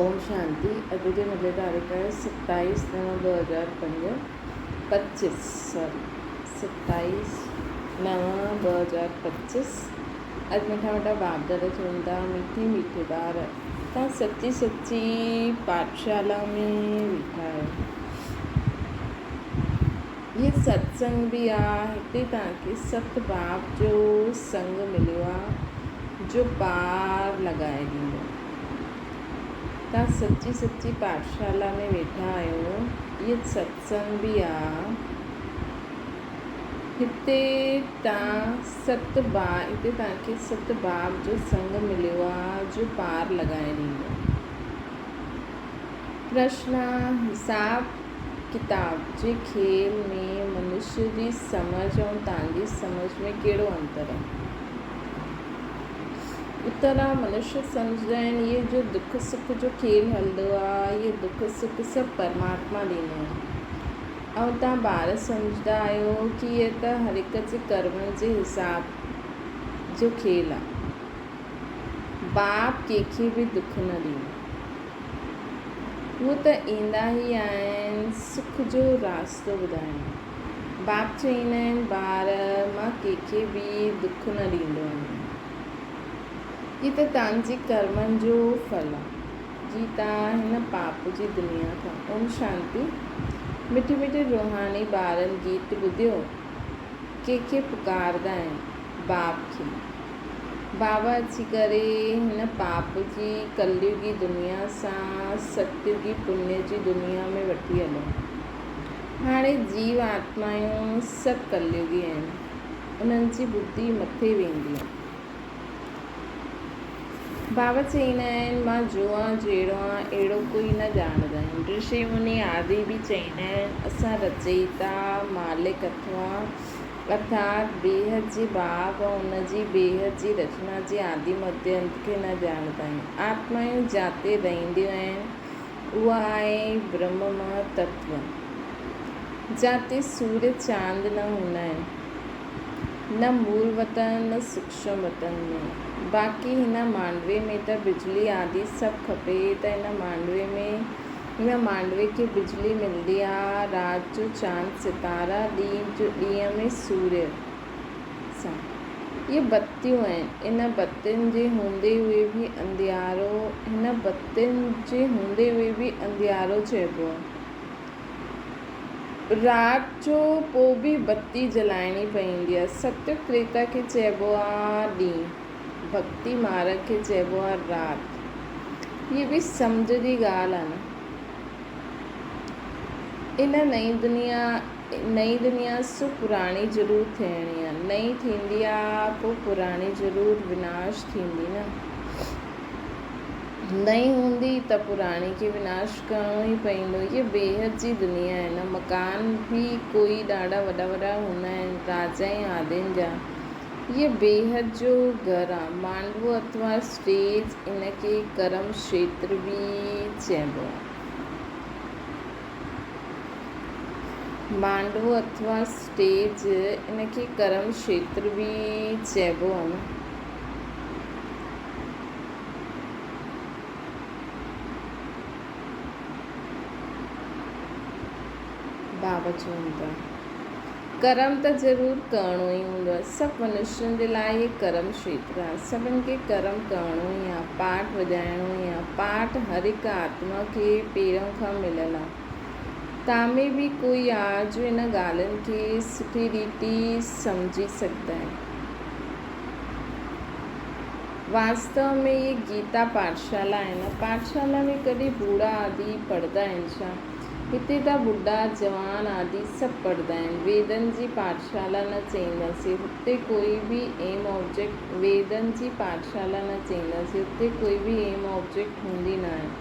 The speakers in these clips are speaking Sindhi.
اوم شانتي اڄ جي مدلي تاريخ آهي ستائيس نو 2005 پچيس سوري ستائيس نو 2025 اڄ مٺا مٺا باپ دادا چون ٿا مٺي مٺي ٻار تان سچي سچي پاٺشالا ۾ ويٺا آهيو هي ستسنگ به آ هتي توهان کي ست باپ جو سنگ مليو آ جو پار لڳائي ڏيندو. توهان سچي سچي پاٺشالا ۾ ويٺا آهيو هي ستسنگ به آ هتي توهان ست با هتي توهان کي ست باپ جو سنگ مليو آ جو پار لڳائي ڏيندو. پرشن، حساب ڪتاب جي کيل ۾ منشيء جي سمجهه ۽ تان جي سمجهه ۾ ڪهڙو انتر آهي؟ اتر، منشي سمجهندا آهن اهي جو دک سک جو کيل هلندو آهي، اهي دک سک سڀ پرماتما ڏيندو آهي ۽ تان ٻار سمجهندا آهيو ڪي اهي ته هر هڪ جي ڪرمن جي حساب جو کيل آهي. باپ ڪنهن کي به دک نه ڏيندو. هو ته ايندا ئي آهن سک جو راستو ٻڌائڻ. باپ چئيندا آهن، ٻار، مان ڪنهن کي به دک نه ڏيندو آهيان. هي ته توهان جي ڪرمن جو ڦل آهي، جي توهان هن پاپ جي دنيا کان. اوم شانتي. مٺي مٺي روحاني ٻارن گيت ٻڌيو، ڪنهن کي پڪاردا آهن؟ باپ کي. بابا اچي ڪري هن پاپ جي ڪليوگي دنيا سان ستيوگي پڃ جي دنيا ۾ وٺي هليو. هاڻي جيو آتمايون سڀ ڪليوگي آهن. انهن جي ٻڌي مٿي ويندي آهي. بابا چئيندا آهن، مان جو آن جهڙو آن اهڙو ڪوئي نه ڄاڻندا آهن. رشي مني آدي به چئيندا آهن، اسان رچئيتا، مالڪ اٿوا ارٿات بيحد جي باب ۽ ان جي بيحد جي رچنا جي آدي مڌيه انت کي نه ڄاڻندا آهيون. آتمائون جاتي رهنديون آهن، اها آهي برهمه تتو. جاتي سوريه چاند نه هوندا آهن، نه مول وطن نه سوڪشم وطن ۾. باقي هن مانڊوي ۾ ته بجلي آدي سڀ کپي ته هن مانڊوي ۾ هن مانڊوي کي بجلي ملندي آ، رات جو چاند ستارا، ڏينهن جو ڏينهن ۾ سوريه سان. اهي بتيون آهن. ان بتين جي هوندي هئي به انڌيارو هن بتين جي هوندي هئي به انڌيارو چئبو آ. رات جو پو به بتي جلائڻي پئيندي آ. ستيگ تريتا کي چئبو آ ڏينهن. ڀڳتي مارڳ کي چئبو آ رات. هيء به سمجهه جي ڳالهه آ نه. ان نئين دنيا نئين دنيا سو پراڻي ضرور ٿيڻي آ. نئين ٿيندي آ پو پراڻي ضرور وناش ٿيندي نه. نئين هوندي ته پراڻي کي وناش ڪرڻو ئي پئيندو. هيء بيحد جي دنيا آهي نه. مڪان به ڪوئي ڏاڍا وڏا وڏا هوندا آهن راجائين آدين جا. هيء بيحد جو گهر آ. مانڊوو اٿوا اسٽيج ان کي ڪرم کيتر به چئبو آ. مانڊوو اٿوا اسٽيج ان کي ڪرم کيتر به چئبو آ نه. بابا چون ٿا. ڪرم ته ضرور ڪرڻو ئي هوندو آهي. سڀ منشين جي لاء هي ڪرم کيتر آهي. سڀن کي ڪرم ڪرڻو ئي آهي. پاٺ وڄائڻو ئي آهي. پاٺ هر هڪ آتما کي پهريون کان مليل آهي. تان ۾ به ڪوئي آهي جو ان ڳالهين کي سٺي ريتي سمجهي سگهندا آهن. واستو ۾ هي گيتا پاٺشالا آهي نه. پاٺشالا ۾ ڪڏهن ٻوڙا آدي پڙهندا آهن ڇا؟ هتي ته ٻڍا، جوان آدي سڀ پڙهندا آهن. ويدن جي پاٺشالا نه چئينداسين. هتي ڪوئي به ايم آبجيڪٽ ويدن جي پاٺشالا نه چئينداسين. هتي ڪوئي به ايم آبجيڪٽ هوندي نه آهي.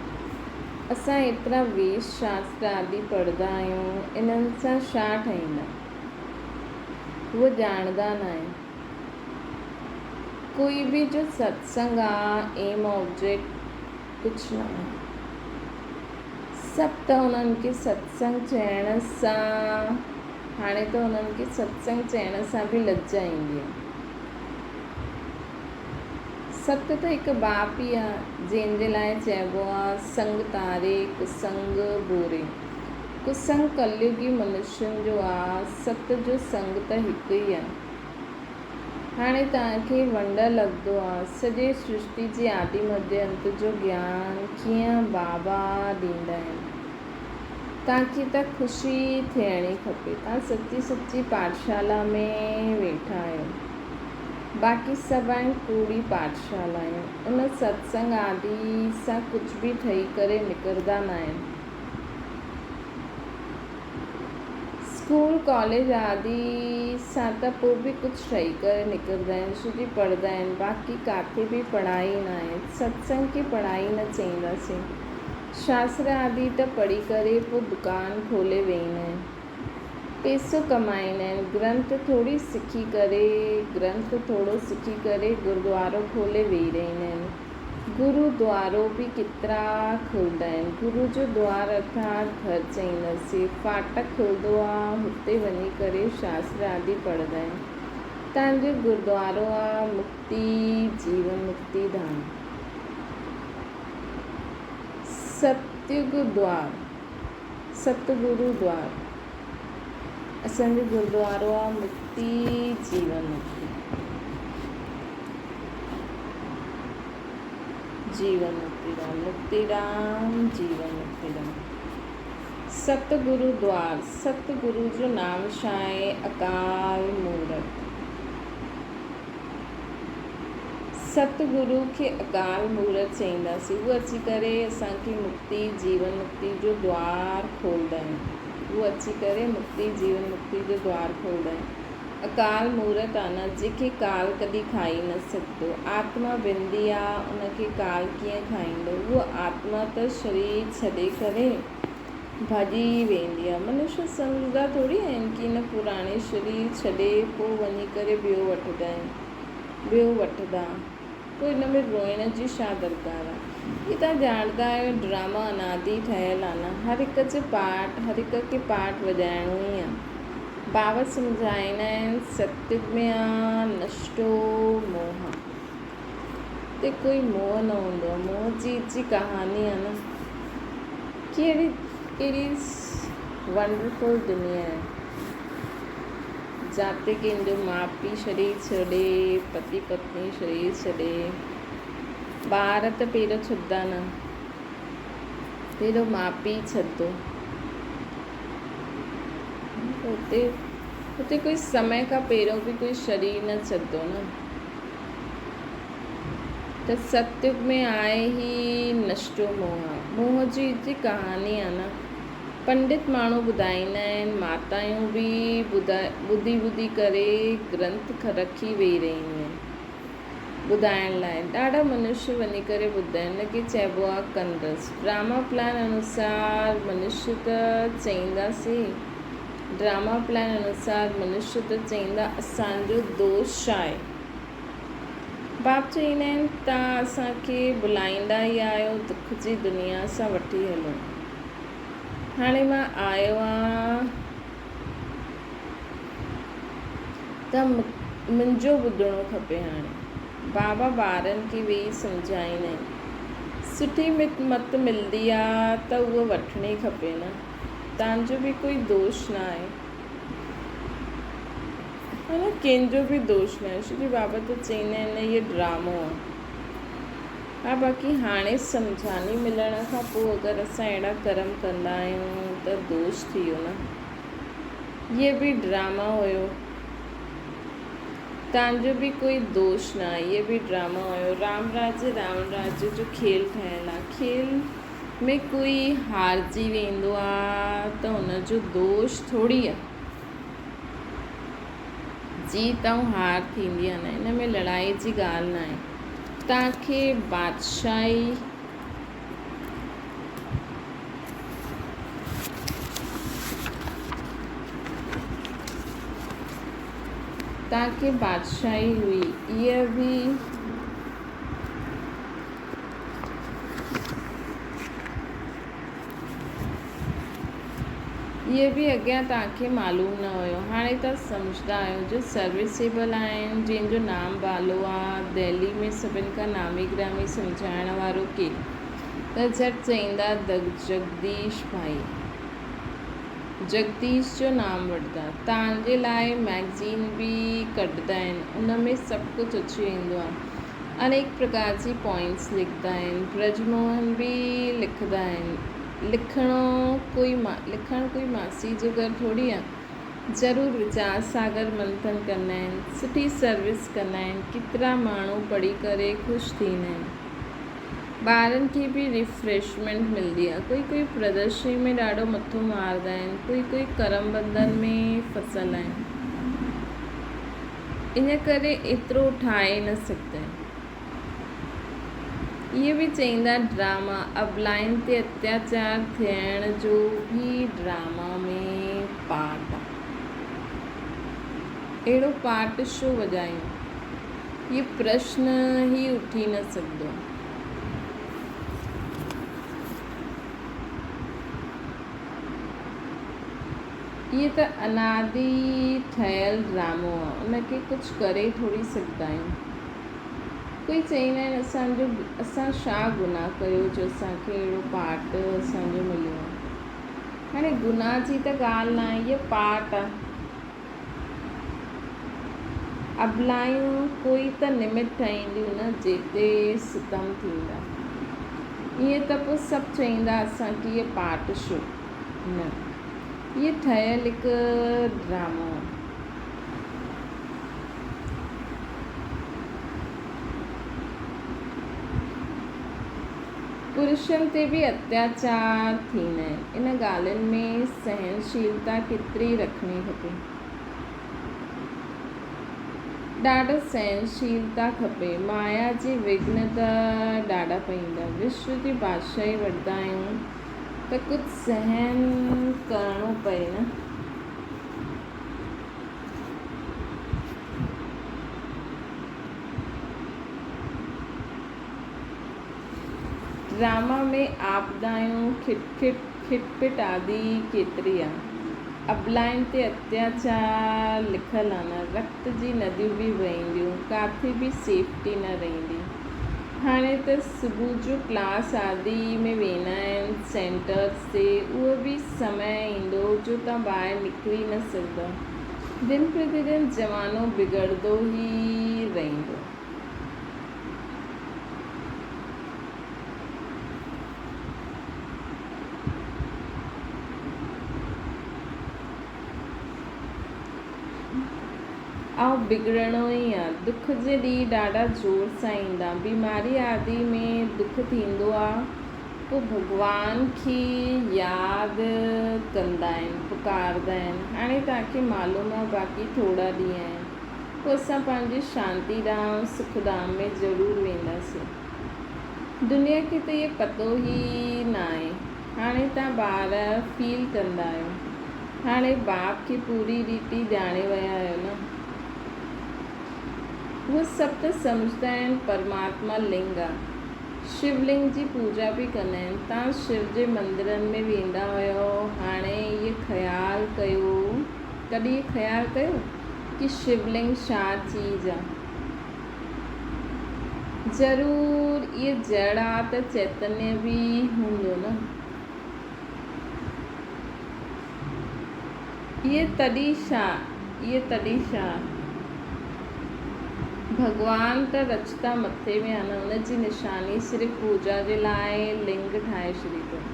اسان ايترا ويد شاستر آدي پڙهندا آهيون، انهن سان ڇا ٺهيندا؟ هو ڄاڻندا نه آهن. ڪوئي به جو ستسنگ آ، ايم آبجيڪٽ ڪجهه نه آهي. سڀ ته انهن کي ستسنگ چئڻ سان هاڻي ته انهن کي ستسنگ چئڻ سان به لڄ ايندي آهي. ست ته هڪ باپ ئي آ، جنهن جي لاء چئبو آ سنگ تاري ڪسنگ ڀوري. ڪسنگ ڪليوگي منشين جو آ، ست جو سنگ ته هڪ ئي آ. هاڻي توهان کي ونڊر لڳندو آ، سڄي سرشتي جي آدي مڌيه انت جو گيان ڪيئن بابا ڏيندا آهن. توهان کي ته خوشي ٿيڻي کپي. توهان سچي سچي پاٺشالا ۾ ويٺا آهيو. باقي سڀ آهن ڪوڙي پاٺشالايون. ان ستسنگ آدي سان ڪجهه به ٺهي ڪري نڪرندا ناهن. اسڪول ڪاليج آدي سان ته پوء به ڪجهه ٺهي ڪري نڪرندا آهن ڇو جي پڙهندا آهن. باقي ڪاٿي به پڙهائي ناهي. ستسنگ کي پڙهائي نه چئينداسين. شاستر آدي ته پڙهي ڪري پوء دڪان کولي ويهندا آهن. پئسو ڪمائيندا آهن. گرنٿ ٿوري سکي ڪري گرنٿ ٿورو سکي ڪري گردوارو کولي ويهي رهندا آهن. گرو دوارو به ڪيترا کلندا آهن. گرو جو دوار ارٿات گهر چئينداسين. ڦاٽڪ کلندو آ هتي وڃي ڪري شاستر آدي پڙهندا آهن. تان جو گردوارو آ مڪتي جيون مڪتي ڌام. ستيگ دوار، ست گرو دوار، اسان جو گردوارو آ مڪتي جيون مڪتي، جيون مڪتي ڌام، مڪتي ڌام، جيون مڪتي ڌام. ست گرو دوار، ست گرو جو نام ڇا آهي؟ اڪال مورت. ست گرو کي اڪال مورت چئينداسين. هو اچي ڪري اسان کي مڪتي، جيون مڪتي جو دوار کولندا آهن. هو اچي ڪري مڪتي، جيون مڪتي جو دوار کولندا آهن. اڪال مورت آ نه، جنهن کي ڪال ڪڏهن کائي نه سگهندو. آتما ويندي آ، ان کي ڪال ڪيئن کائيندو؟ هوء آتما ته شرير ڇڏي ڪري ڀڄي ويندي آ. منشي سمجهندا ٿوري آهن ڪي هن پراڻي شرير ڇڏي پوء وڃي ڪري ٻيو وٺندا آهن. ٻيو وٺندا. پوء ان ۾ روئڻ جي ڇا درڪار آ. هي توهان ڄاڻندا آهيو ڊراما انادي ٺهيل آ نه. هر هڪ جي پارٽ هر هڪ کي پارٽ وڄائڻو ئي آ. بابا سمجهائيندا آهن ستيگ ۾ آ نشٽو موهه آ. تي ڪوئي موهه نه هوندو آ. موهه جي جي ڪهاني آ نه. ڪهڙي ڪهڙي ونڊرفل دنيا آهي. جاتي ڪنهن جو ماء پيء شرير ڇڏي، پتي پتني شرير ڇڏي، ٻار ته پهريون ڇڏدا نه، پهريون ماء پيء ڇڏدو. اتي اتي ڪوئي سمي کان پهريون به ڪوئي شرير نه ڇڏدو نه. ته ستيگ ۾ آهي هي نشٽو موهه. موهه جي جي ڪهاني آ نه. پنڊت ماڻهو ٻڌائيندا آهن، ماتايون به ٻڌي ٻڌي ڪري گرنٿ رکي ويهي رهنديون آهن ٻڌائڻ لاء. ڏاڍا منشي وڃي ڪري ٻڌندا آهن. ان کي چئبو آ ڪندس. ڊراما پلان انوسار منشي ته چئينداسي. ڊراما پلان انوسار منشي ته چئيندا اسان جو دوش ڇا آهي؟ باپ چئيندا آهن، توهان اسان کي ڀلائيندا ئي آهيو، دک جي دنيا سان وٺي هلو. هاڻي مان آيو آهيان ته منهنجو ٻڌڻو کپي هاڻي. بابا ٻارن کي ويهي سمجهائيندا آهن. سٺي مت ملندي آ ته اها وٺڻي کپي نه. توهان جو به ڪوئي دوش نه آهي. ها نه ڪنهن جو به دوش نه آهي ڇو جو بابا ته چئيندا آهن نه هيء ڊرامو آهي. ها باقي هاڻي سمجهاني ملڻ کان پوء اگر اسان اهڙا ڪرم ڪندا آهيون ته دوش ٿي ويو نه. هيء به ڊراما هيو. تان جو به ڪوئي دوش نه آهي. هيء به ڊراما هيو. رام راج راوڻ راج جو کيل ٺهيل آهي. کيل ۾ ڪوئي هارجي ويندو آهي ته ان جو دوش ٿوري آهي. جيت ۽ هار ٿيندي آهي نه ان ۾ لڙائي جي ڳالهه ناهي. توهان کي بادشاهي. توهان کي بادشاهي هئي اها به. اهي به اڳيان توهان کي معلوم نه هيو، هاڻي توهان سمجهدا آهيو جو سروسيبل آهن، جنهن جو نام بالو آ، دهلي ۾ سڀن کان نامي گرامي سمجهائڻ وارو ڪير؟ ته جهٽ چئيندا جگديش ڀائي. جگديش جو نام وٺندا. توهان جي لاء مئگزين به ڪڍندا آهن، ان ۾ سڀ ڪجهه اچي ويندو آ. انيڪ پرڪار جي پوائنٽس لکندا آهن. برج موهن به لکندا آهن. لکڻو ڪوئي لکڻ ڪوئي ماسي جو گهر ٿوري آ. ضرور ويچار ساگر منٿن ڪندا آهن. سٺي سروس ڪندا آهن. ڪيترا ماڻهو پڙهي ڪري خوش ٿيندا آهن. ٻارن کي به ريفريشمينٽ ملندي آ. ڪوئي ڪوئي پردرشني ۾ ڏاڍو مٿو ماردا آهن. ڪوئي ڪوئي ڪرم بندن ۾ ڦسل آهن. ان ڪري ايترو ٺاهي نه سگهندا آهن. اهي به چئيندا ڊراما ابلائن تي اتياچار ٿيڻ جو به ڊراما ۾ پارٽ آ. اهڙو پارٽ ڇو وڄايون؟ اهي پرشن ئي اٺي نه سگهندو آ. اهي ته انادي ٺهيل ڊرامو آ ان کي ڪجهه ڪري ٿوري سگهندا آهيون. ڪوئي چئيندا آهن اسان جو اسان ڇا گناهه ڪيو جو اسان کي اهڙو پارٽ اسان جو مليو آهي. هاڻي گناهه جي ته ڳالهه ناهي هيء پارٽ آهي. ابلايون ڪوئي ته نمت ٺهينديون نه جيتي ستم ٿيندا. ائين ته پوء سڀ چئيندا اسان کي هيء پارٽ ڇو؟ نه هيء ٺهيل هڪ ڊرامو آهي. پرشن تي به اتياچار ٿيندا آهن. ان ڳالهين ۾ سهنشيلتا ڪيتري رکڻي کپي. ڏاڍو سهنشيلتا کپي. مايا جي وگهن ته ڏاڍا پئيندا. وشو جي بادشاهي وٺندا آهيون ته ڪجهه سهن ڪرڻو پئي نه. ڊراما ۾ آپدايون، کٽ کٽ، کٽ پٽ آدي ڪيتري آ. ابلائن تي اتياچار لکل آ نه. رڪت جي نديون به وهنديون. ڪاٿي به سيفٽي نه رهندي. هاڻي ته صبح جو ڪلاس آدي ۾ ويندا آهن سينٽرز تي اهو به سمي ايندو جو تان ٻاهر نڪري نه سگهندؤ. دن پرتي دن زمانو بگڙندو ئي رهندو. آئون بگڙڻو ئي آ. دک جي ڏينهن ڏاڍا زور سان ايندا. بيماري آدي ۾ دک ٿيندو آ. پوء ڀڳوان کي ياد ڪندا آهن، پڪاردا آهن. هاڻي توهان کي معلوم آ باقي ٿورا ڏينهن آهن. پوء اسان پنهنجي شانتي ڌام، سک ڌام ۾ ضرور وينداسين. دنيا کي ته اهي پتو ئي ناهي. هاڻي توهان ٻار فيل ڪندا آهيو. هاڻي باپ کي پوري ريتي ڄاڻي ويا آهيو نه. اهي سڀ ته سمجهندا آهن پرماتما لنگ آ. شو لنگ جي پوڄا به ڪندا آهن. توهان شو جي مندرن ۾ ويندا هيو. هاڻي اهي خيال ڪيو، ڪڏهن اهي خيال ڪيو ڪي شو لنگ ڇا چيز آ؟ ضرور اهي جڙ آ ته چيتنيه به هوندو نه. اهي تڏهن ڇا، اهي تڏهن ڇا؟ ڀڳوان ته رچتا مٿي ۾ آ نه، ان جي نشاني صرف پوڄا جي لاء لنگ ٺاهي ڇڏي اٿن.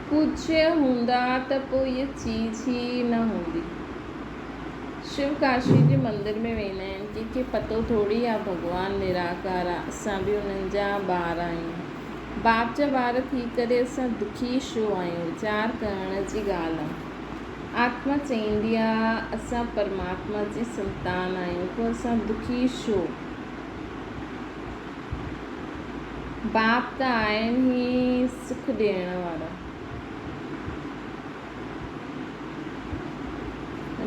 پوڄيه هوندا ته پوء اهي چيز ئي نه هوندي. شو ڪاشي جي مندر ۾ ويندا آهن، ڪنهن کي پتو ٿوري آ ڀڳوان نراڪار آ، اسان به انهن جا ٻار آهيون. باپ جا ٻار ٿي ڪري اسان دکي ڇو آهيون؟ ويچار ڪرڻ جي ڳالهه آ. آتما چئيندي آ اسان پرماتما جي سنتان آهيون پوء اسان دکي ڇو؟ باپ ته آهن ئي سک ڏيڻ وارا.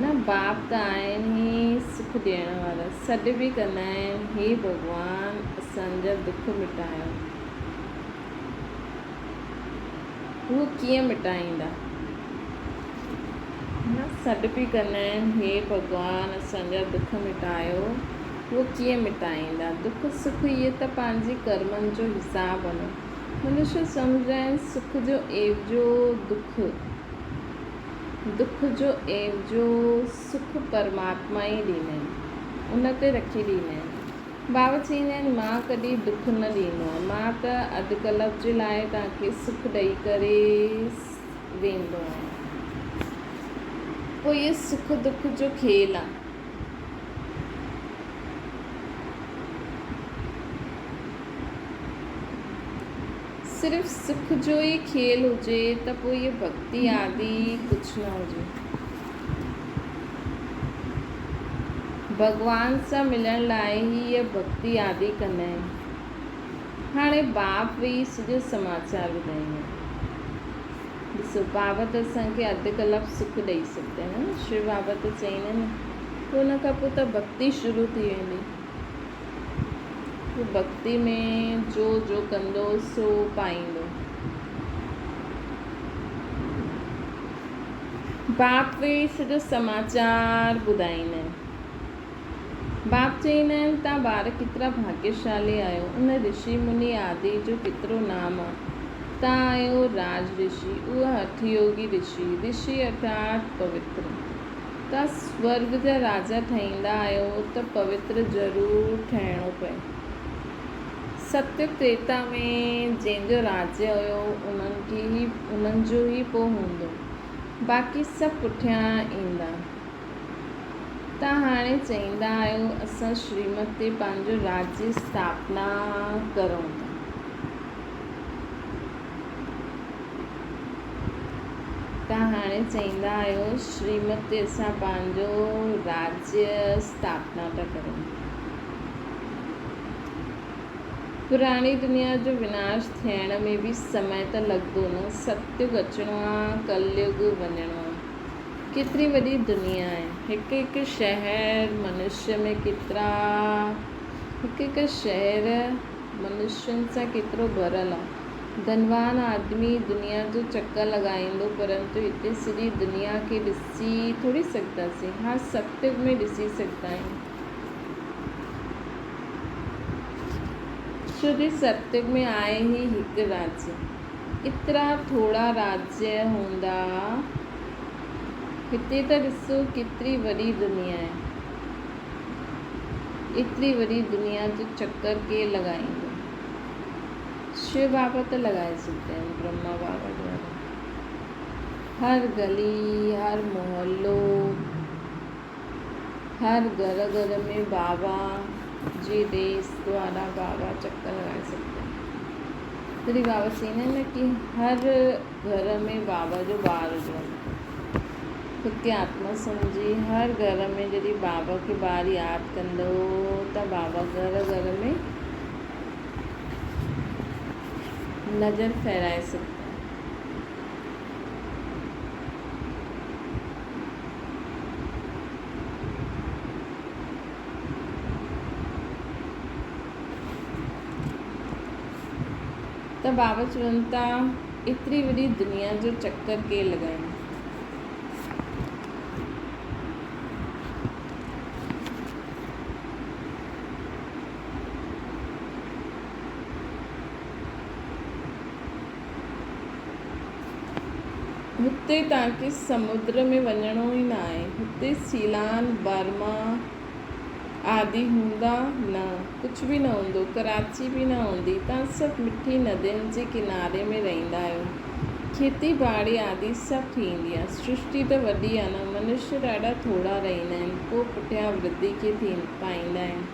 نه باپ ته آهن ئي سک ڏيڻ وارا. سڏ به ڪندا آهن، هي ڀڳوان اسان جا دک مٽايو. هو ڪيئن مٽائيندا؟ نه سڏ به ڪندا آهن، هي ڀڳوان اسان جا دک مٽايو، اهو ڪيئن مٽائيندا؟ دک سک اهي ته پنهنجي ڪرمن جو حساب آهن. منشي سمجهندا آهن سک جو عيوضو دک، دک جو عيوضو سک پرماتما ئي ڏيندا آهن، ان تي رکي ڏيندا آهن. بابا چئيندا آهن مان ڪڏهن دک نه ڏيندو آهيان، مان ته اڌ ڪلپ جي لاء توهان کي سک ڏئي ڪري ويندو آهيان. پوء اهي سک دک جو کيل آ. صرف سک جو ئي کيل هجي ته پوء اهي ڀڳتي آدي ڪجهه نه هجي. ڀڳوان سان ملڻ لاء ئي اهي ڀڳتي آدي ڪندا آهن. هاڻي باپ ويهي سڄو سماچار ٻڌائيندو. ڏسو بابا ته اسان کي اڌ ڪلاڪ سک ڏئي سگهندا آهن نه شو بابا ته چئيندا آهن پوء ان کان پوء ته ڀڳتي شروع ٿي ويندي پوء ڀڳتي ۾ جو جو ڪندو سو پائيندو. باپ ويهي سڄو سماچار ٻڌائيندا آهن. باپ چئيندا آهن، توهان ٻار ڪيترا ڀاڳيشالي آهيو، ان رشي مني آدي جو ڪيترو نام آ. توهان آهيو راج رشي، اهي هٺ يوگي رشي، رشي ارٿات پوتر. توهان سورڳ جا راجا ٺهيندا آهيو ته پوتر ضرور ٺهڻو پئي. ستيگ تريتا ۾ جنهن جو راجيه هيو انهن کي ئي انهن جو ئي پوء هوندو، باقي سڀ پٺيان ايندا. توهان هاڻي چئيندا آهيو اسان شريمت تي پنهنجو راجيه اسٿاپنا ڪرون ٿا. توهان هاڻي چئيندا آهيو شريمت تي اسان پنهنجو راجيه اسٿاپنا ٿا ڪرون. پراڻي دنيا جو وناش ٿيڻ ۾ به سمي ته لڳندو نه. ستيگ اچڻو آ، ڪليگ وڃڻو آ. ڪيتري وڏي دنيا آهي. هڪ هڪ شهر منشيء ۾ ڪيترا هڪ هڪ شهر منشين سان ڪيترو ڀريل آهي. ڌنوان آدمي دنيا جو چڪر لڳائيندو پرنتو هتي سڄي دنيا کي ڏسي ٿوري سگهنداسين. ها ستيگ ۾ ڏسي سگهندا آهيون. ڇو جو ستيگ ۾ آهي ئي هڪ راجيه. ايترا ٿورا راجيه هوندا. هتي ته ڏسو ڪيتري وڏي دنيا آهي. ايتري وڏي دنيا جو چڪر ڪير لڳائيندو؟ شو بابا ته لڳائي سگهندا آهن، برهما بابا دوارا. هر گلي، هر محلو، هر گهر گهر ۾ بابا جي ديس دوارا بابا چڪر لڳائي سگهندا آهن. تڏهن بابا چئيندا آهن نه ڪي هر گهر ۾ بابا جو ٻار هجڻ کپي. خود کي آتما سمجهي هر گهر ۾ جڏهن بابا کي ٻار ياد ڪندو ته بابا گهر گهر ۾ نظر ڦيرائي سگهندا. ته بابا چون ٿا ايتري وڏي دنيا جو چڪر ڪير لڳائيندو. هتي توهان کي سمنڊ ۾ وڃڻو ئي نه آهي. هتي سيلان، برما آدي هوندا نه، ڪجهه به نه هوندو. ڪراچي به نه هوندي. توهان سڀ مٺي ندين جي ڪناري ۾ رهندا آهيو. کيتي ٻاڙي آدي سڀ ٿيندي آهي. سرشٽي ته وڏي آهي نه. منشيه ڏاڍا ٿورا رهندا آهن. پوء پٺيان ورڌي کي پائيندا آهن.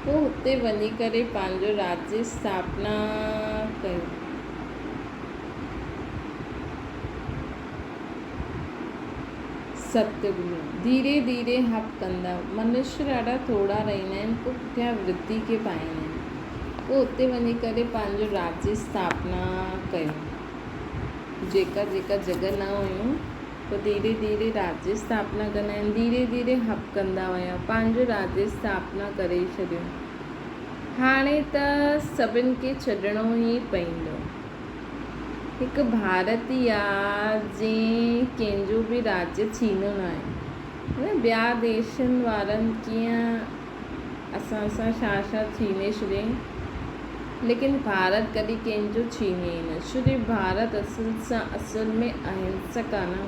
پوء هتي وڃي ڪري پنهنجو راجيه اسٿاپنا ڪيو. ستيگ ۾ ڌيري ڌيري هپ ڪندا منشيه ڏاڍا ٿورا رهندا آهن، پوء پٺيان ورڌي کي پائيندا آهن. پوء اتي وڃي ڪري پنهنجو راجيه اسٿاپنا ڪيو. جيڪا جيڪا جڳهه نه هيون. پوء ڌيري ڌيري راجيه اسٿاپنا ڪندا آهن. ڌيري ڌيري هپ ڪندا ويا. پنهنجو راجيه اسٿاپنا ڪري ڇڏيو. هاڻي ته سڀن کي ڇڏڻو ئي پئيندو. هڪ ڀارت ئي آ جنهن ڪنهن جو به راجيه ڇينو ناهي. ٻيا ديشن وارن ڪيئن اسان سان ڇا ڇا ڇيني ڇڏيائين ليڪن ڀارت ڪڏهن ڪنهن جو ڇيني ئي نه ڇو جو ڀارت اصل سان اصل ۾ اهنسڪ آ نه.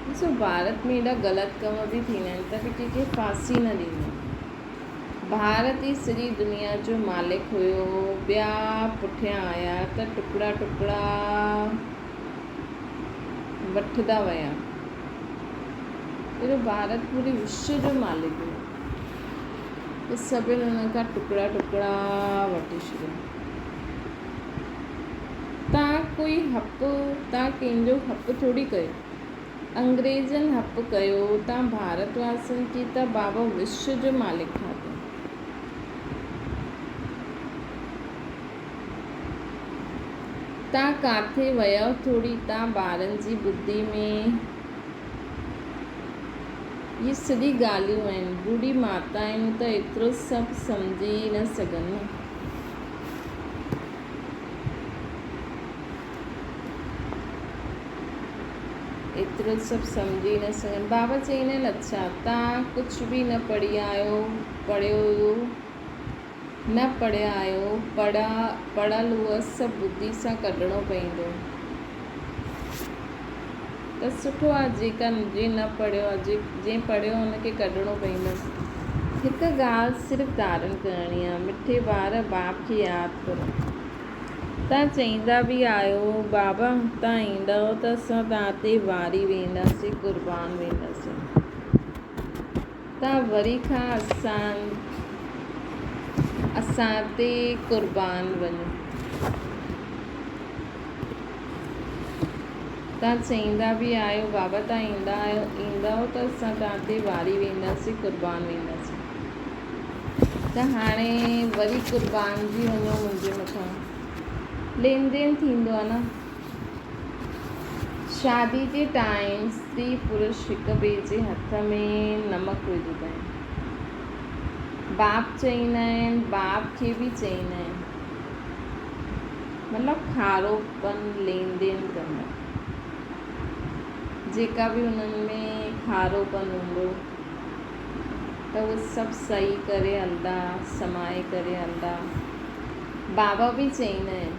ڏسو ڀارت ۾ ايڏا غلط ڪم به ٿيندا آهن ته به ڪنهن کي ڦاسي نه ڏيندا آهن. ڀارت ئي سڄي دنيا جو مالڪ هيو ٻيا پٺيان آيا ته ٽڪڙا ٽڪڙا وٺندا ويا. اهڙو ڀارت پوري وشو جو مالڪ هيو ته سڀن ان کان ٽڪڙا ٽڪڙا وٺي ڇڏيا. تان ڪوئي حق تان ڪنهن جو حق ٿوري ڪيو. انگريزن حق ڪيو تان ڀارت واسين کي ته بابا وشو جو مالڪ ٺاهيو. تان ڪاٿي ويؤ ٿوري تان ٻارن جي ٻڌي ۾ اهي سڄي ڳالهيون آهن. ٻوڙي ماتائون ته ايترو سڀ سمجهي ئي نه سگهن نه. ايترو سڀ سمجهي نه سگهن. بابا چئيندا آهن اڇا تان ڪجهه به نه پڙهي آيو پڙهيو نه پڙهيا آهيو، پڙهيل اهو سڀ ٻڌي سان ڪڍڻو پئيندو ته سٺو آهي جيڪا جنهن نه پڙهيو آهي جنهن پڙهيو ان کي ڪڍڻو پئيندو. هڪ ڳالهه صرف ڌارڻ ڪرڻي آهي مٺي ٻار باپ کي ياد ڪرو. تان چئيندا به آهيو بابا تان ايندؤ ته اسان تان تي واري وينداسين قربان وينداسين. تان وري کان اسان اسان تي قربان وڃو. تان چئيندا به آهيو بابا تان ايندا آهيو ايندؤ ته اسان تان تي واري وينداسين قربان وينداسين. ته هاڻي وري قربان جي وڃو منهنجي مٿان. لين دين ٿيندو آهي نه. شادي جي ٽائيم استري پرش هڪ ٻئي جي هٿ ۾ نمڪ وجهندا آهن. باپ چئيندا آهن، باپ کي به چئيندا آهن. مطلب کارو پن لين دين ڪندا. جيڪا به انهن ۾ کارو پن هوندو ته اهي سڀ صحيح ڪري هلندا، سمائي ڪري هلندا. بابا به چئيندا آهن.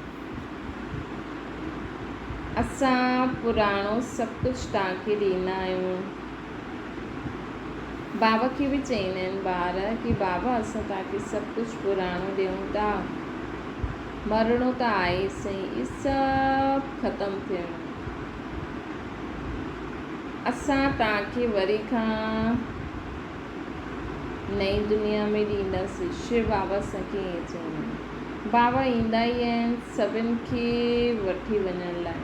اسان پراڻو سڀ ڪجهه توهان کي ڏيندا آهيون. بابا کي به چئيندا آهن ٻار ڪي بابا اسان توهان کي سڀ ڪجهه پراڻو ڏيون ٿا. مرڻو ته آهي سهي اهي سڀ ختم ٿيڻو. اسان توهان کي وري کان نئين دنيا ۾ ڏينداسين. شو بابا اسان کي ائين چئيندا آهن. بابا ايندا ئي آهن سڀن کي وٺي وڃڻ لاء.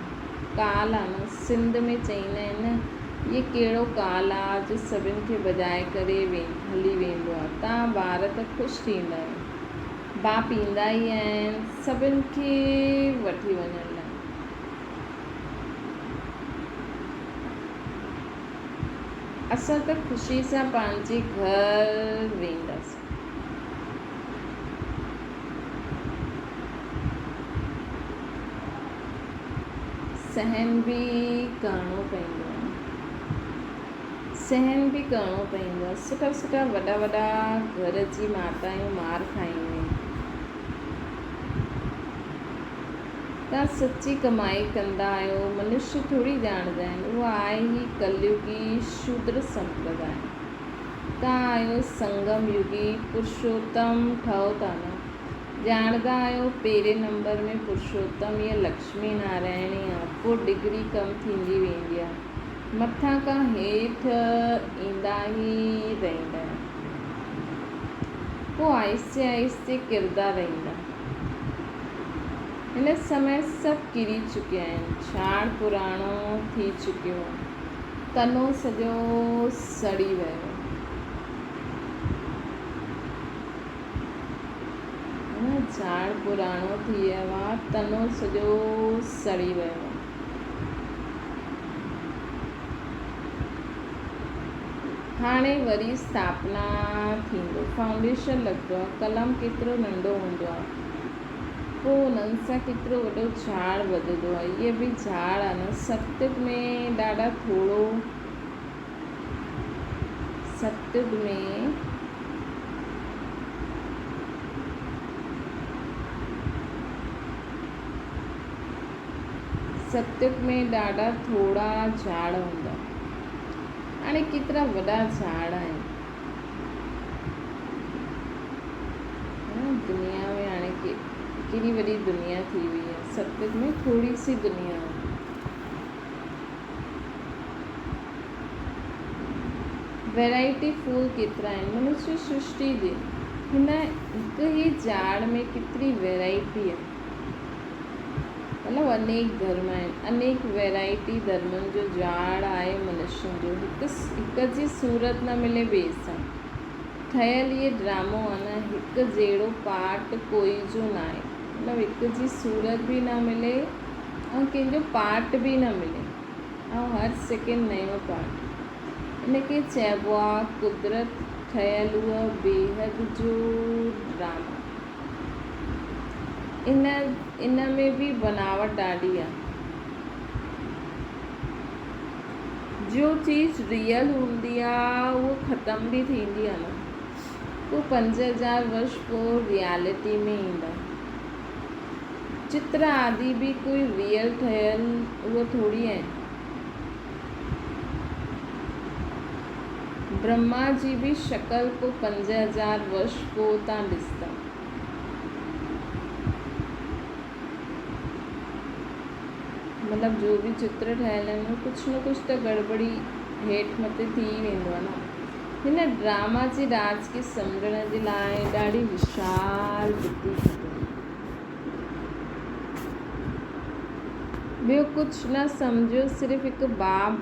ڪال آ نه سنڌ ۾ چئيندا آهن نه اهي ڪهڙو ڪال آ جو سڀن کي ڀڄائي ڪري هلي ويندو آ تان ٻار ته خوش ٿيندا آهيو. باپ ايندا ئي آهن سڀن کي وٺي وڃڻ لاء. اسان ته خوشي سان پنهنجي گهر وينداسين. سهن به ڪرڻو پوندو آهي. سهن به ڪرڻو پوندو آهي. سٺا سٺا وڏا وڏا گهر جي ماتايون مار کائينديون آهن. توهان سچي ڪمائي ڪندا آهيو منشي ٿوري ڄاڻندا آهن اهو آهي هي ڪليوگي شودر سمپرداء. توهان آهيو سنگم يگي پرشوتم ٺهو ٿا نه ڄاڻندا آهيو پهرين نمبر ۾ پرشوتم يا لڪشمي نارائڻ ئي آ پوء ڊگري ڪم ٿيندي ويندي آ مٿان کان هيٺ ايندا ئي رهندا آهن پوء آهستي آهستي ڪردا رهندا هن سمي سڀ ڪري چڪيا آهن ڇاڙ پراڻو ٿي چڪيو آ. تنو سڄو سڙي ويو. جھاڙ پراڻو ٿي ويو آ، تنو سڄو سڙي ويو آ. هاڻي وري اسٿاپنا ٿيندو. فائونڊيشن لڳندو آ. قلم ڪيترو ننڍو هوندو آ. پوء انهن سان ڪيترو وڏو جهاڙ وڌندو آهي. اهي به جهاڙ آهي نه ستيگ ۾ ڏاڍا ٿورو ستيگ ۾ ستيگ ۾ ڏاڍا ٿورا جهاڙ هوندا. هاڻي ڪيترا وڏا جهاڙ آهن. دنيا ۾ هاڻي ڪيڏي وڏي دنيا ٿي وئي آهي. ستيگ ۾ ٿوري سي دنيا هوندي. ويرائٽي ڦول ڪيترا آهن. منشي سرشٽي جي هن هڪ ئي جهاڙ ۾ ڪيتري ويرائٽي آهي. مطلب انيڪ ڌرم آهن. انيڪ ويرائٽي ڌرمن جو جهاڙ آهي منشين جو. هڪ هڪ جي صورت نه ملي ٻئي سان. ٺهيل اهي ڊرامو آ نه هڪ جهڙو پارٽ ڪوئي جو ناهي. مطلب هڪ جي صورت به نه ملي ۽ ڪنهن جو پارٽ به نه ملي ۽ هر سيڪنڊ نيو پارٽ. ان کي چئبو آ قدرت ٺهيل اهو بيحد جو ڊرامو. ان ان ۾ به بناوٽ ڏاڍي آ. جو چيز ريئل هوندي آ اهو ختم به ٿيندي آ نه. پوء 5000 ورش پوء ريئلٽي ۾ ايندا. چتر آدي به ڪوئي ريئل ٺهيل اهو ٿوري آهن. برهما جي به شڪل ڪو 5000 ورش پوء تان ڏسندا. مطلب جو به چتر ٺهيل آهن اهي ڪجهه نه ڪجهه ته گڙٻڙي هيٺ مٿي ٿي ئي ويندو آهي نه. هن ڊراما جي راز کي سمجهڻ جي لاء ڏاڍي وشال ٻڌي کپي. ٻيو ڪجهه نه سمجهو صرف هڪ باب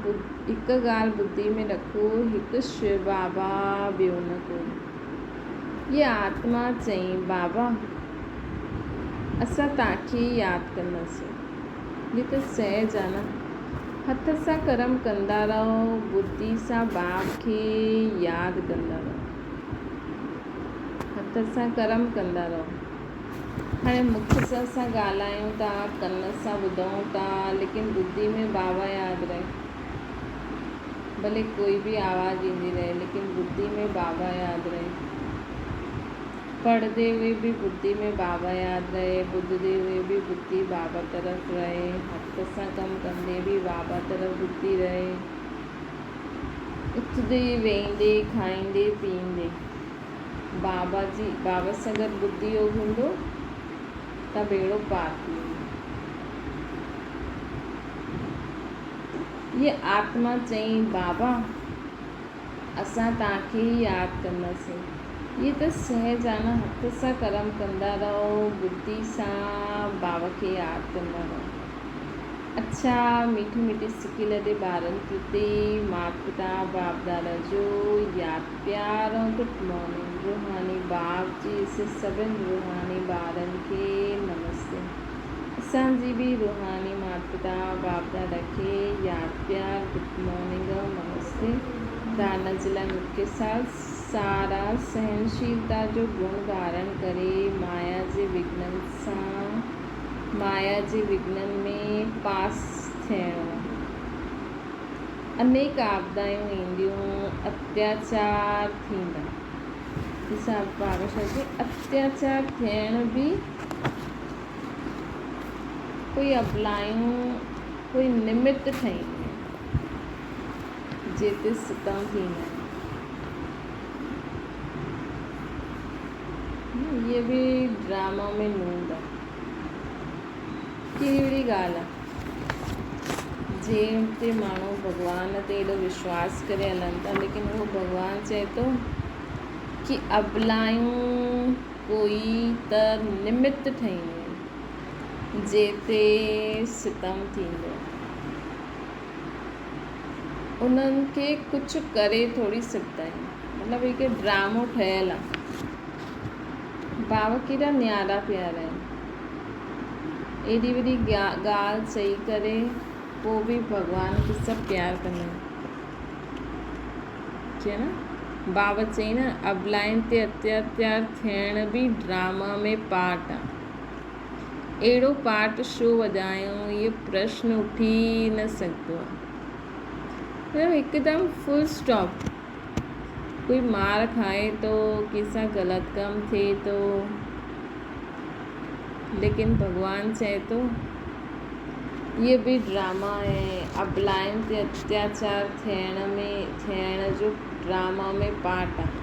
هڪ ڳالهه ٻڌي ۾ رکو هڪ شو بابا ٻيو نه ڪوئي. هيء آتما چئي بابا اسان توهان کي ئي ياد ڪنداسين. هي ته سهج آ نه. هٿ سان ڪرم ڪندا رهو، ٻڌي سان باپ کي ياد ڪندا رهو. هٿ سان ڪرم ڪندا رهو. هاڻي مک سان اسان ڳالهايون ٿا، ڪن سان ٻڌون ٿا، ليڪن ٻڌي ۾ بابا ياد رهي. ڀلي ڪوئي به آواز ايندي رهي، ليڪن ٻڌي ۾ بابا ياد رهي. پڙهندي هوئي به ٻڌي ۾ بابا ياد رهي، ٻڌندي هوئي به ٻڌي بابا طرف رهي، هٿ سان ڪم ڪندي به بابا طرف ٻڌي رهي، اٿندي ويهندي کائيندي پيئندي بابا جي بابا سان گڏ ٻڌي يوگ هوندو ته ٻيڙو پار ٿي ويندو. هيء آتما چئي بابا! اسان توهان کي ئي ياد ڪنداسين. هيء ته سهج آ نه، هٿ سان ڪرم ڪندا رهو، ٻڌي سان بابا کي ياد ڪندا رهو. اڇا ميٺي ميٺي سڪي لڌي ٻارن پرتي مات پتا باپ دادا جو ياد پيار ۽ گڊ مارننگ روحاني باپ جي سي سڀن روحاني ٻارن کي نمستي اسان جي به روحاني مات پتا باپ دادا کي ياد پيار گڊ مارننگ ۽ نمستي دانا جي لاء مکيه سال سارا سهنشيلتا جو گڻ ڌارڻ ڪري مايا جي وگهنن سان مايا جي وگهنن ۾ پاس ٿيڻو آهي. انيڪ آپدايون اينديون، اتياچار ٿيندا. حساب بابا شاهه جي اتياچار ٿيڻ به ڪوئي ابلايون ڪوئي نمت ٺهينديون آهن، جتي ستم ٿيندا آهن. هيء به ڊراما ۾ نوند آ. ڪهڙي ڳالهه آ، جنهن تي ماڻهو ڀڳوان تي ايڏو وشواس ڪري هلن ٿا، ليڪن اهو ڀڳوان چئي ٿو ڪي ابلايون ڪوئي ته نمت ٺهينديون آهن، جنهن تي ستم ٿيندو آ. انهن کي ڪجهه ڪري ٿوري سگهندا آهيون. مطلب هڪ ڊرامو ٺهيل آ. ڀاو ڪيڏا نيارا پيارا آهن. ايڏي وڏي ڳالهه چئي ڪري پوء به ڀڳوان کي سڀ پيار ڪندا آهن. چئي نه ڀاو چئي نه ابلائن تي اتياچار ٿيڻ به ڊراما ۾ پارٽ آ. اهڙو پارٽ ڇو وڄايون؟ اهو پرشن اٿي ئي نه سگهندو آهي. مطلب هڪدم فل اسٽاپ. ڪوئي مار کائي ٿو، ڪنهن سان غلط ڪم ٿئي ٿو، ليڪن ڀڳوان چئي ٿو اهي به ڊراما آهي. ابلائن تي اتياچار ٿيڻ ۾ ٿيڻ جو ڊراما ۾ پارٽ آهي.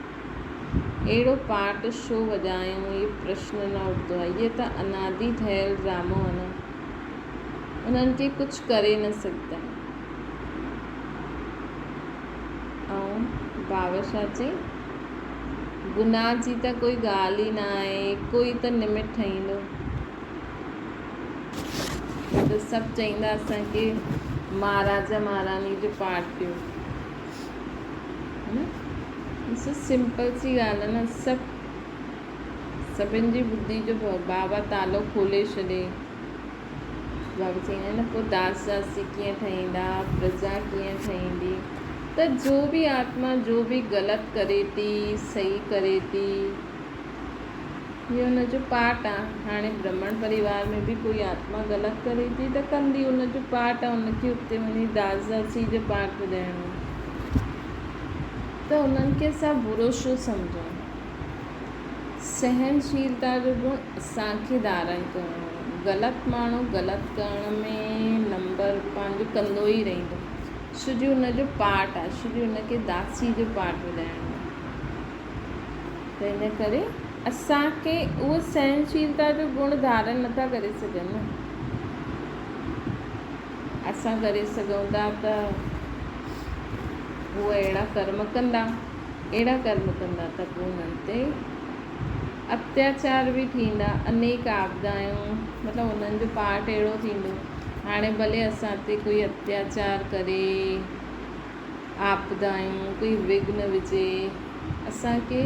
اهڙو پارٽ ڇو وڄايائون اهو پرشن نه اٿندو آهي. اهي ته انادي ٺهيل ڊرامو آهي نه. انهن کي ڪجهه ڪري نه سگهندا آهن. ۽ بابا ڇا چئي گناهه جي ته ڪوئي ڳالهه ئي نه آهي ڪوئي ته نمٽ ٺهيندو ته سڀ چئيندا اسان کي مهاراجا مهاراني جو پارٽ ڏيو. ڏسو سمپل سي ڳالهه آهي نه سڀ سڀن جي ٻڌي جو بابا تالو کولي ڇڏي. بابا چئيندا آهن نه پوء داس داسي ڪيئن ٺهيندا پرجا ڪيئن ٺهيندي ته جو به آتما جو به غلط ڪري ٿي صحيح ڪري ٿي هي ان جو پارٽ آ. هاڻي برهمڻ پريوار ۾ به ڪوئي آتما غلط ڪري ٿي ته ڪندي ان جو پارٽ آ ان کي اتي وڃي داس داسي جو پارٽ ٻڌائڻو آ ته انهن کي اسان برو ڇو سمجهون. سهنشيلتا جو گڻ اسان کي ڌارڻ ڪرڻو آ. غلط ماڻهو غلط ڪرڻ ۾ نمبر پنهنجو ڪندو ئي رهندو ڇو جو ان جو پارٽ آ ڇو جو ان کي داسي جو پارٽ ٻڌائڻو آ. ته ان ڪري اسان کي اهو سهنشيلتا جو گڻ ڌارڻ نٿا ڪري سگهن نه. اسان ڪري سگهون ٿا ته هو اهڙا ڪرم ڪندا، اهڙا ڪرم ڪندا ته پوء انهن تي اتياچار به ٿيندا، انيڪ آپدايون مطلب انهن جو پارٽ اهڙو ٿيندو. هاڻي ڀلي اسان تي ڪوئي اتياچار ڪري، آپدايون، ڪوئي وگهن وجهي، اسان کي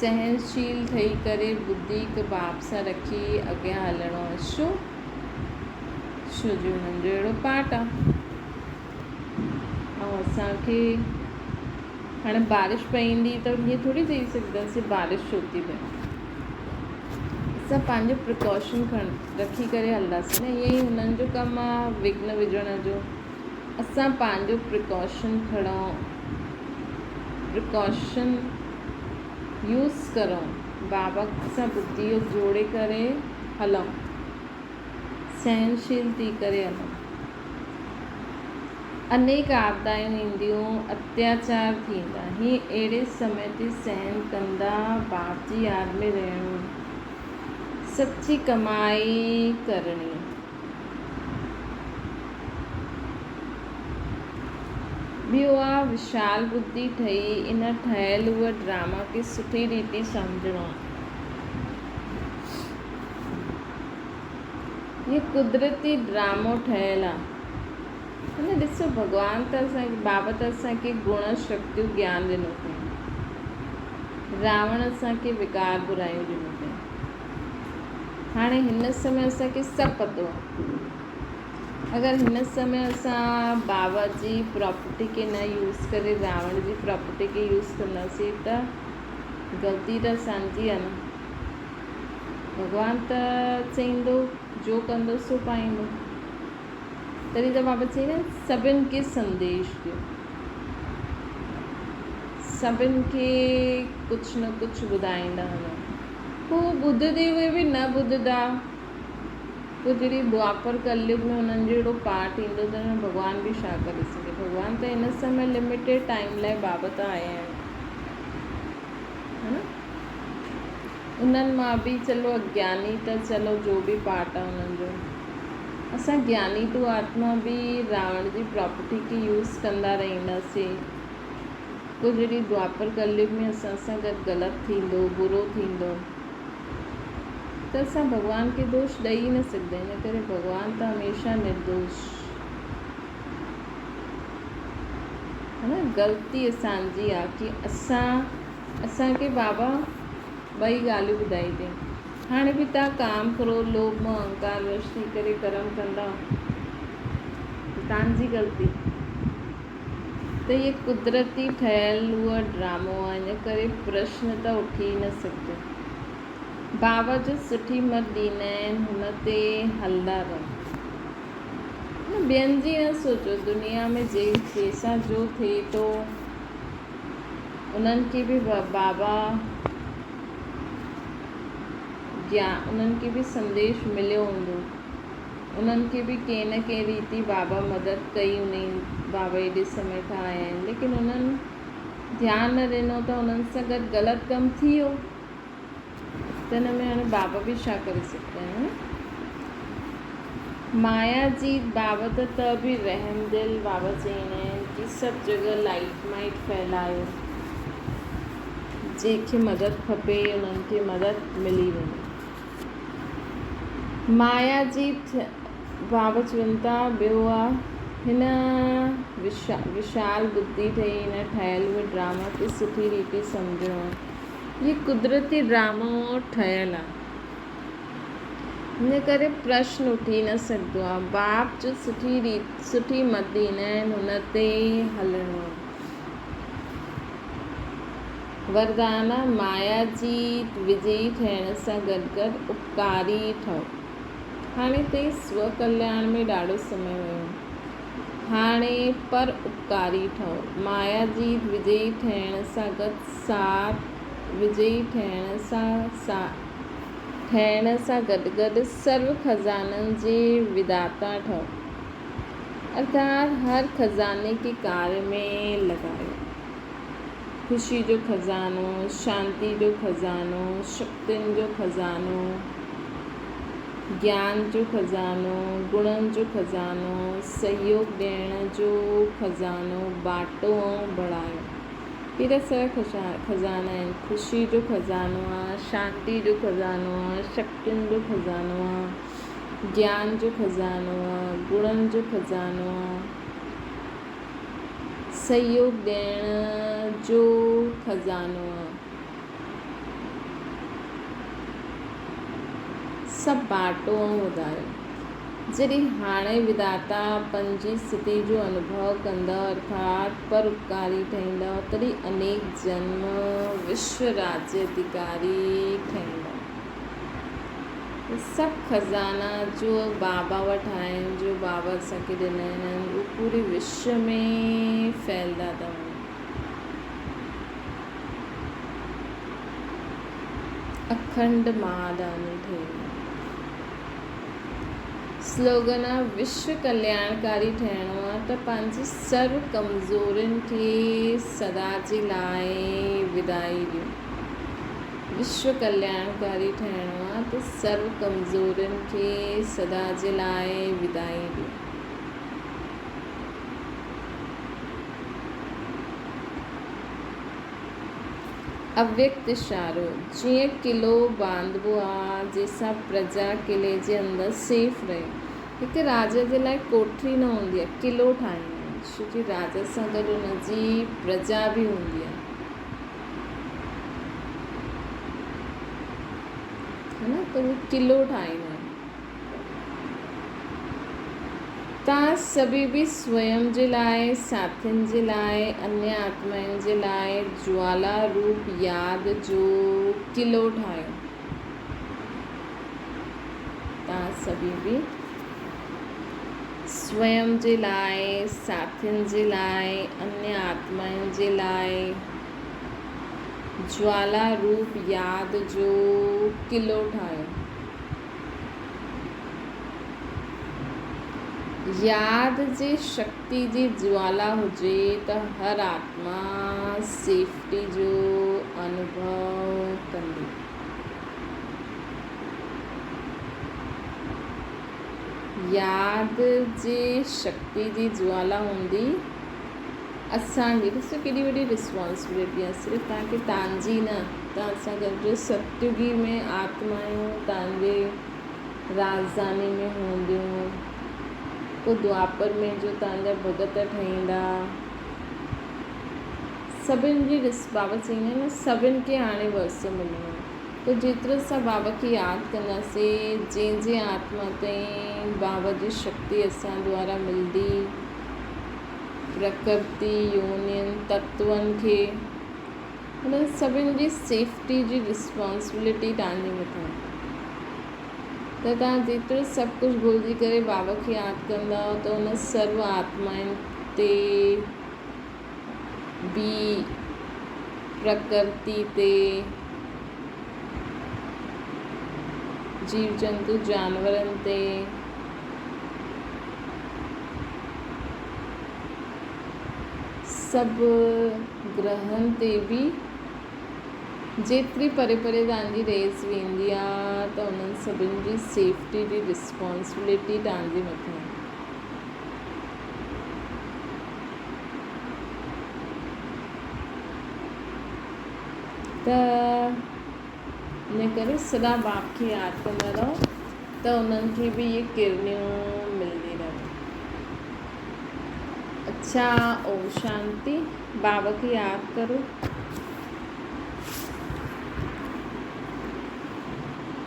سهنشيل ٺهي ڪري ٻڌي هڪ باب سان رکي اڳيان هلڻو آهي. ڇو؟ ڇو جو انهن جو اهڙو پارٽ آهي. ۽ اسان کي هاڻي بارش پئي ايندي ته ائين ٿوري چئي سگهنداسين بارش ڇو ٿي پئي. اسان پنهنجو پريڪاشن کڻ رکي ڪري هلنداسين نه. ائين ئي هنن جو ڪم آهي وگهن وجهڻ جو. اسان پنهنجو پريڪاشن کڻون، پريڪاشن يوز ڪرون، بابا سان ٻڌي جوڙي ڪري هلون، سهنشيل ٿي ڪري هلون. انيڪ آپدايون اينديون، اتياچار ٿيندا، هي اهڙي سمي تي سهن ڪندا باپ جي ياد ۾ رهڻو، سچي ڪمائي ڪرڻي. ٻيو آ وشال ٻڌي ٺهي ان ٺهيل هوء ڊراما کي سٺي ريتي سمجهڻو آ. هي قدرتي ڊرامو ٺهيل آ. هن ڏسو ڀڳوان ته اسان کي بابا ته اسان کي گڻ شڪتيون گيان ڏنو اٿئي. راوڻ اسان کي وڪار برايون ڏنو اٿئي. هاڻي هن سمي اسان کي سڀ پتو آ. اگر هن سمي اسان بابا جي پراپرٽي کي نه يوز ڪري راوڻ جي پراپرٽي کي يوز ڪنداسين ته غلطي ته اسان جي آ نه. ڀڳوان ته چئيندو جو ڪندو سو پائيندو. تڏهن ته بابا چئيندا آهن سڀن کي سنديش ڏيو. سڀن کي ڪجهه نه ڪجهه ٻڌائيندا وڃو. هو ٻڌندي هئي به نه ٻڌندا. پوء جڏهن دوآپر ڪليگ ۾ انهن جو اهڙو پارٽ ايندو ته ڀڳوان به ڇا ڪري سگهي. ڀڳوان ته هن سمي لميٽيڊ ٽائيم لاء بابا ته آيا آهن. ها نه؟ انهن مان به چلو اگياني ته چلو جو به پارٽ آهي انهن جو. اسان گياني تو آتما به راوڻ جي پراپرٽي کي يوز ڪندا رهنداسين. پوء جڏهن دوآپر ڪليگ ۾ اسان سان گڏ غلط ٿيندو، برو ٿيندو ته اسان ڀڳوان کي دوش ڏئي ئي نه سگهندا. ان ڪري ڀڳوان ته هميشه نردوش ها نه. غلطي اسان جي آ ڪي اسان اسان کي بابا ٻئي ڳالهيون ٻڌائي اٿئي. هاڻي به توهان ڪام ڪروڌ لوڀ موه اهنڪار وش ٿي ڪري ڪرم ڪندا ته توهان جي غلطي. ته هيء قدرتي ٺهيل اهو ڊرامو آهي، ان ڪري پرشن ته اٿي ئي نه سگهندو. بابا جو سٺي مت ڏيندا آهن هن تي هلندا رهو. ٻين جي نه سوچو دنيا ۾ جنهن سان جو ٿئي ٿو انهن کي به بابا جيان انهن کي به سنديش مليو هوندو انهن کي به ڪنهن نه ڪنهن ريتي بابا مدد ڪئي هوندي بابا ايڏي سمي کان آيا آهن ليڪن انهن ڌيان نه ڏنو ته انهن سان گڏ غلط ڪم ٿي ويو ته ان ۾ هاڻي بابا به ڇا ڪري سگهندا آهن. مايا جي بابت ته به رحم دل بابا چئيندا آهن ڪي سڀ جڳهه لائيٽ مائيٽ ڦهلايو جنهن کي مدد کپي انهن کي مدد ملي وڃي. مايا جي بابا چون ٿا ٻيو آ هن وشال ٻڌي ٺهي هن ٺهيل اهي ڊراما کي سٺي ريتي سمجهڻو آ. هي قدرتي ڊرامو ٺهيل آ. ان ڪري پرشن اٿي نه سگهندو آ. باپ جو سٺي ريت سٺي مت ڏيندا آهن ان تي ئي هلڻو آ. وردان آ مايا جي وجئي ٺهڻ سان گڏ گڏ اپڪاري ٺهو. هاڻي تائين سو ڪلياڻ ۾ ڏاڍو سمي ويو. هاڻي پر اپڪاري ٺهو. مايا جي وجئي ٺهڻ سان گڏ ساٿ وجئي ٺهڻ سان ٺهڻ سان گڏ گڏ سرو خزانن جي وداتا ٺهو. ارٿات هر خزاني کي ڪاريه ۾ لڳايو. خوشي جو خزانو، شانتي جو خزانو، شڪتين جو خزانو، گيان جو خزانو، گڻن جو خزانو، سهيوگ ڏيڻ جو خزانو باٽو ۽ بڙايو. ڪيڏا سارا خزانا آهن، خوشي جو خزانو آ، شانتي جو خزانو آ، شڪتين جو خزانو آ، گيان جو خزانو آ، گڻن جو خزانو آ، سهيوگ ڏيڻ جو خزانو آ. سڀ باٽو ۽ وڌايو. جڏهن هاڻي وداتا پنهنجي ستي جو انوڀو ڪندؤ ارٿات پر اپڪاري ٺهيندؤ، تڏهن انيڪ جنم وشو راجيه اڌيڪاري ٺهيندؤ. سڀ خزانا جو بابا وٽ آهن، جو بابا اسان کي ڏنا آهن، اهي پوري وشو ۾ ڦهلدا ٿا وڃن. اکنڊ مهاداني ٺهي ويندو. سلوگن آ وشو ڪلياڻڪاري ٺهڻو آ ته پنهنجي سرو ڪمزورين کي سدا جي لاء ودائي ڏيو. وشو ڪلياڻڪاري ٺهڻو آ ته سرو ڪمزورين کي سدا جي لاء ودائي ڏيو. اويڪت اشارو، جيئن قلعو ٻانڌبو آ، جنهن سان پرجا قلعي جي اندر سيف رهي. هڪ راجا جي لاء ڪوٺري نه هوندي آ، قلعو ٺاهيندا آهن، ڇو جو راجا سان گڏ ان جي پرجا به هوندي آ. ها نه ته هو قلعو ٺاهيندا آهن. توهان سڀيئي به سويم جي لاء، ساٿين جي لاء، انيه آتمائن جي لاء جوالا روپ ياد جو قلعو ٺاهيو. توهان سڀيئي به سويم جي لاء، ساٿين جي لاء، انيه آتمائن جي لاء جوالا روپ ياد جو قلعو ٺاهيو. ياد جي شڪتي جي جوالا هجي ته هر آتما سيفٽي جو انوڀو ڪندي. ياد جي شڪتي جي جوالا هوندي اسان جي ڏسو ڪيڏي وڏي رسپانسبلٽي آهي صرف توهان کي توهان جي نه توهان سان گڏ ستيوگي ۾ آتمائون توهان جي راڄڌاني ۾ هونديون پوء دوآپر ۾ جو توهان جا ڀڳت ٺهيندا سڀن جي رس بابا چئيندا آهن نه سڀن کي هاڻي ورثو ملڻو آهي پوء جيترو اسان بابا کي ياد ڪنداسين جنهن جي آتما تائين بابا جي شڪتي اسان دوارا ملندي پرڪرتي يونين تتون کي انهن سڀن جي سيفٽي جي رسپانسبلٽي توهان جي مٿان آهي ته توهان جيترو سڀ ڪجهه ڀلجي ڪري بابا کي ياد ڪندؤ ته ان سرو آتمائن تي به پرڪرتي تي جيو جنتو جانورن تي سڀ گرهن تي به جيتري پري پري توهان جي ريس ويندي آ ته انهن سڀن جي سيفٽي جي رسپانسبلٽي توهان جي مٿان آهي. ته ان ڪري سدا باپ کي ياد ڪندا رهو ته انهن کي به اهي ڪرنيون ملندي رهن. اڇا اوم شانتي بابا کي ياد ڪرو.